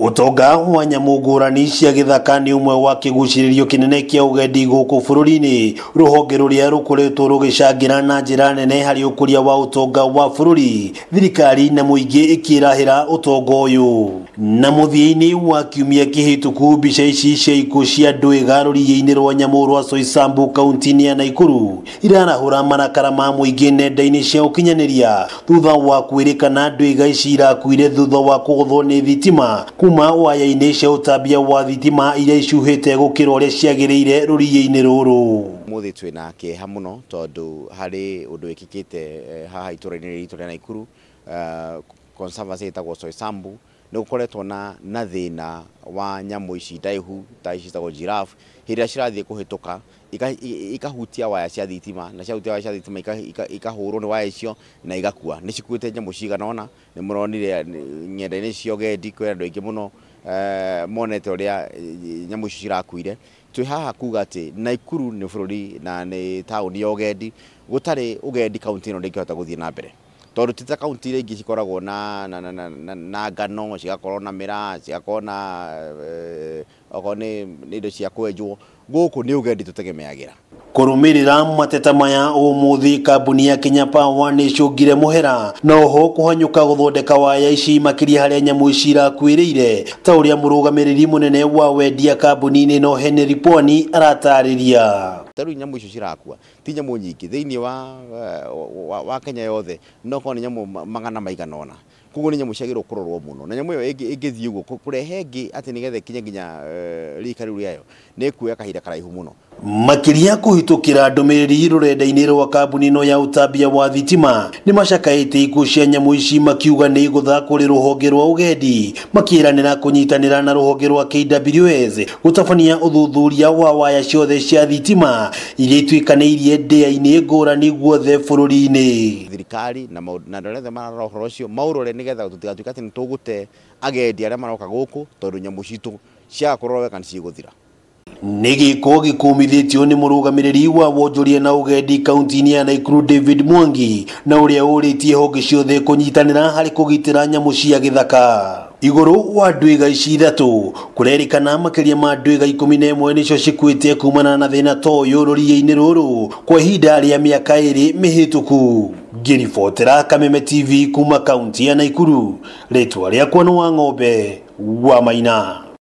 Ũtonga wa nyamũ ngũrani cia gĩthaka nĩ ũmwe wa kĩgucĩrĩrio kĩnene kĩa ũgendi gũkũ bũrũri-inĩ, rũhonge rũrĩa rũkoretwo rũgĩcangĩra na njĩra nene harĩ ũkũria wa ũtonga wa bũrũri, thirikari na mũingĩ ĩkĩrahĩra ũtonga ũyũ. Na mũthia-inĩ wa kiumia kĩhĩtũku, mbica ici cia ikuũ cia ndwĩga rũriĩ-inĩ rwa nyamũ rwa Soysambu kaunti-inĩ ya Nakuru irarahũra marakara ma mũingĩ nenda-inĩ cia ũkinyanĩria thutha wa kwĩrĩkana ndwĩga ici irakuire thutha wa kũgũthwo nĩ thitima kuma waya-inĩ cia ũtambia wa thitima iria icuhĩte gũkĩra ũrĩa ciagĩrĩire rũriĩ-inĩ rũrũ. Mũthĩ twĩna kĩeha mũno tondũ harĩ ũndũ wĩkĩkĩte haha itũra-inĩ ritũ rĩa Nakuru, conservancy ĩtagwo Soysambu, nĩ gũkoretwo na thĩna wa nyamũ ici ndaihu ta ici ciĩtagwo giraffe, hĩndĩ ĩrĩa cirathiĩ kũhĩtũka ikahutia waya cia thitima, na ciahutia waya cia thitima ikahũrwo nĩ waya icio na igakua. Nĩ cikuĩte nyamũ cigana ũna, nĩ mũronire ng'enda-inĩ cia ũgendi kwĩ andũ aingĩ mũno monete ũrĩa nyamũ icio cirakuire. Twĩ haha kuga atĩ Nakuru nĩ bũrũri na nĩ taũni ya ũgendi, gũtarĩ ũgendi kaunti ĩno ndĩngĩhota gũthiĩ na mbere, tondũ ti ta kaunti iria ingĩ cikoragwo na ngano, cigakorwo na mĩraa, cigakorwo na okorwo nĩ indo cia kwenjwo. Gũkũ nĩ ũgendi tũtegemeagĩra. Kũrũmĩrĩra mateta maya ũmũthĩ, kambuni ya Kenya Power nĩ ĩcũngire mũhera na oho kũhanyũka gũthondeka waya ici makĩria harĩa nyamũ ici irakuĩrĩire, ta ũrĩa mũrũgamĩrĩri mũnene wa wendia kambuni-inĩ ĩno Henry Pwani aratarĩria. Ta rĩu nyamũ icio cirakua ti nyamũ nyingĩ thĩinĩ wa Kenya yothe, no korwo nĩ nyamũ magana maigana ũna, koguo nĩ nyamũ ciagĩrĩirwo kũrorwo mũno, na nyamũ ĩyo ĩngĩthiĩ ũguo kũrehe ĩngĩ atĩ nĩgetha ĩkinye nginya rika rĩu rĩayo nĩ ĩkuoya kahinda karaihu mũno. Makĩria kũhĩtũkĩra ndũmĩrĩri rũrenda-inĩ rwa kambuni ĩno ya ũtambia wa thitima, nĩ macakaĩte ikuũ cia nyamũ ici makiuga nĩ igũtha kũrĩ rũhonge rwa ũgendi, makĩranĩra kũnyitanĩra na rũhonge rwa KWS gũtabania ũthuthuria wa waya ciothe cia thitima iria ituĩkanĩirie ndĩa-inĩ ngũrani guothe bũrũri-inĩ. Thirikari na andũ arĩa othe mararora ũhoro ũcio maũrore nĩgetha tũtigatuĩke atĩ nĩ tũgũte agendi arĩa maroka gũkũ, tondũ nyamũ citũ ciaga kũrorwo wega nĩ cigũthira. Nĩ gĩko gĩkũmithĩtio nĩ mũrũgamĩrĩri wa wonjoria na ũgendi kaunti-inĩ ya Nakuru David Mwangi, na ũrĩa ũrĩtie honge ciothe kũnyitanĩra harĩ kũgitĩra nyamũ cia gĩthaka. Igũrũ wa ndwĩga ici ithatũ, kũrerĩkana makĩria ma ndwĩga 11 nĩcio cikuĩte kumana na thĩna ta ũyũ rũriĩ-inĩ rũrũ kwa ihinda rĩa mĩaka 2 mĩhĩtũku. Ngĩribotera Kameme TV kuma kaunti ya Nakuru, rĩtwa rĩakwa nĩ Wang'ombe wa Maina.